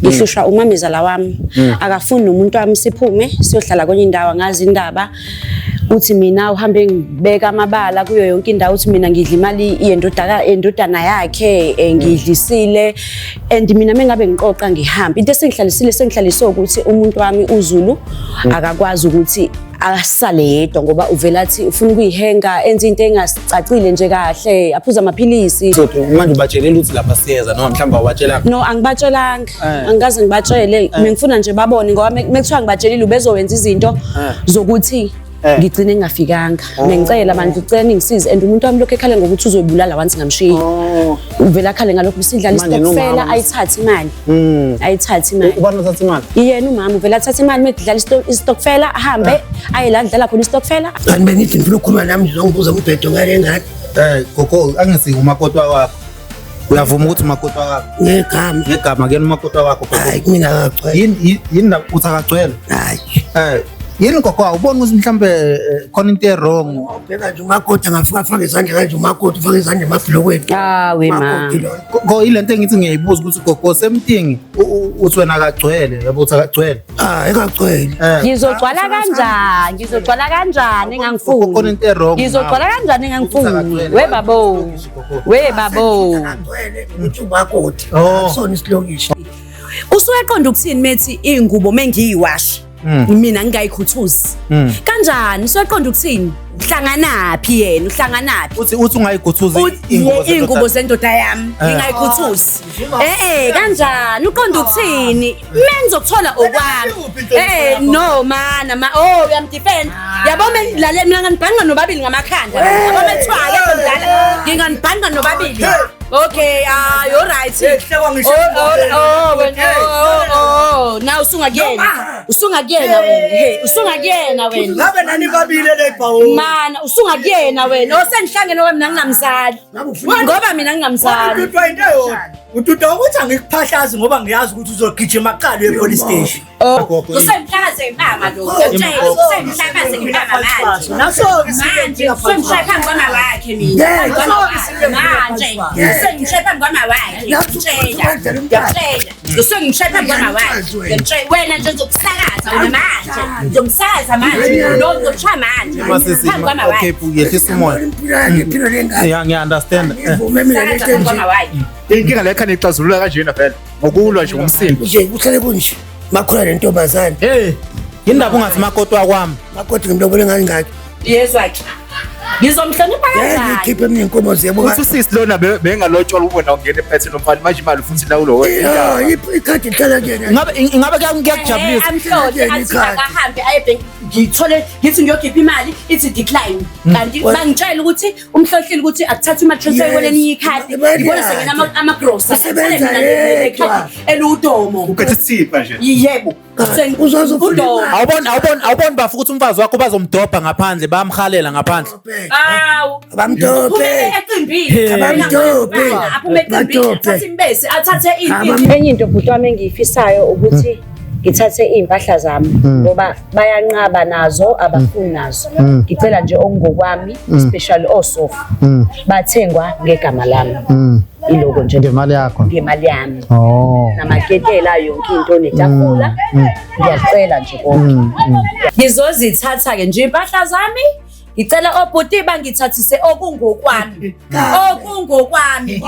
Ngihlushwa umamezala wami. Akafuni nomuntu wami siphume siyohlala kwenye indawo, angazi indaba. Uthi mina uhambe ngibeka amabala kuyo yonke indawo, uthi mina ngidla imali yendodaka endodana yakhe, ngidlisile, and mina mengabe ngiqoqa ngihamba, into esengihlalisile sengihlaliswe ukuthi umuntu wami uZulu akakwazi ukuthi asale yedwa ngoba uvela athi ufuna ukuyihenga, enze into engasicacile nje kahle, aphuze amaphilisi. So manje ubatshelela ukuthi lapha siyeza noma mhlawumbe awubatshelanga? No, angibatshelanga. Angikaze ngibatshele. Mina ngifuna nje babone ngoba mekuthiwa ngibatshelile ubezowenza izinto zokuthi ngigcine ngingafikanga. Bengicela bandla, ucela ningisize, and umuntu wami lokhu ekhale ngokuthi uzoyibulala once ngamshiya. Uvela akhale ngalokhu, sidlala Manje isitokfela, nomama- ayithathe imali. Ayithathe imali. Ubani othatha imali? Yena umama uvela athathe imali mekudlala isitokfela, ahambe aye la kudlala khona isitokfela. Kanti bengithi ngifuna ukukhuluma nami, ngizongibuza umbhedo ngale ngane. Gogo, angithi umakoti wakho. Uyavuma ukuthi umakoti wakho? Ngegama. Ngegama kuyena umakoti wakho, gogo. Hayi, kumina akagcwele. Yini la uthi akagcwele? Hayi. Yini gogo, awuboni ukuthi mhlambe khona into e-wrong? Ubheka nje umakoti angafika afake izandla kanje, umakoti ufake izandla emabhlokweni. Awe ma. Umakoti lo. Gogo, ilento engithi ngiyayibuza ukuthi gogo semting uthi wena akagcwele, yabo, uthi akagcwele. Ah, ekagcwele. Ngizogcwala kanjani? Ngizogcwala kanjani engangifuni? Khona into e-wrong. Ngizogcwala kanjani engangifuni? Akagcwele. We babo. We babo. Akagcwele ukuthi umakoti. Oh. Akusona isilokishi. Usuyeqonda ukuthini methi ingubo mengiyiwasha? Mina ngingayikhuthuzi. Kanjani? Usuyeqonda ukuthini? Uhlanganaphi yena? Uhlanganaphi? Uthi ungayikhuthuzi ingubo Iy'ngubo zendoda yami ngingayikhuthuzi. Kanjani? Uqonda ukuthini? Mina ngizokuthola okwami. No mana ma, oh, uyamdefend. Yabo lalela, mina nganibhanqa nobabili ngamakhanda. Yabo mekuthiwa akekho mdala, nginganibhanqa nobabili. Okay, ah, you're right. Oh, wena, oh, now usungakuyena. Usungakuyena wena. Hey, usungakuyena wena. Ngabe nani babili le bhawo. Mana, usungakuyena wena. Oh, sengihlangene ngoba mina ngingamzali. Ngoba mina ngingamzali. Ututwa into eyodwa. Ututwa ukuthi angikuphahlazi ngoba ngiyazi ukuthi uzogijima kuqala uye police station. Oh, usemhlakaze impama lo. Ngiyakutshela, usemhlakaze impama manje. Naso-ke Manje usemshaye phambi kwama wakhe mina. Manje usengishaye phambi kwama wakhe. Ngiyakutshela. Ngiyakutshela. Usengishaye phambi kwama wakhe. Ngiyakutshela. Wena nje uzokusakaza wena manje. Ngizomsakaza manje. Lo ngizokushaya manje. Masisi, Phambi kwama okay, wakhe. yehlisa umoya. Impilo yakhe, impilo lengane. Yeah, ngiya-understand. Ngivume mina Sakaza lento phambi enje. kwama wakhe. Inkinga le khani ixazulula kanjena vele ngokulwa nje ngomsindo. Nje kuhlale kunje. Makhona le ntombazane. Hey, yindaba ungathi makoti wakwami? Makoti ngimlobole ngani ngakhe. Yezwa ke. Ngizomhlonipha Ngeke kanjani? ngikhiphe mina inkomo ziyabo. Uthi usisi lona bengalotshola ubona ungena ephethe nomfana, manje imali futhi lawulo wena. Yeah, ikhadi lihlala kuyena. Ingabe kuyakujabulisa? Amhlole athi akahambe aye ebhenki, ngithole ngithi ngiyokhipha imali ithi decline, kanti bangitshela ukuthi umhlohlile ukuthi akuthathwe imali, transfer kwelinye ikhadi, Imali ngibona yakhe. sengena amagrosa Usebenza yedwa. eludomo. Ukhethe isithipha nje. Yebo. Uzoze ufune Udomo. imali. Awuboni bafu ukuthi umfazi wakho bazomdobha ngaphandle, bayamhalela ngaphandle. Awu. Abamdope. Uphumele ecimbini. Abamdope. Aphume ecimbini, Badope. athathe imbesi, athathe Abam- Enye into bhuti wami engiyifisayo ukuthi ngithathe iy'mpahla zami ngoba bayanqaba nazo, abafuni nazo. Ngicela nje okungokwami, especially osofa bathengwa ngegama lami. Iloko nje. Ngemali yakho. Ngemali yami. Oh. Namaketela, yonke into, netafula, ngiyacela nje konke. Ngizozithatha-ke nje iy'mpahla zami. Ngicela obhuti bangithathise okungokwami, okungokwami.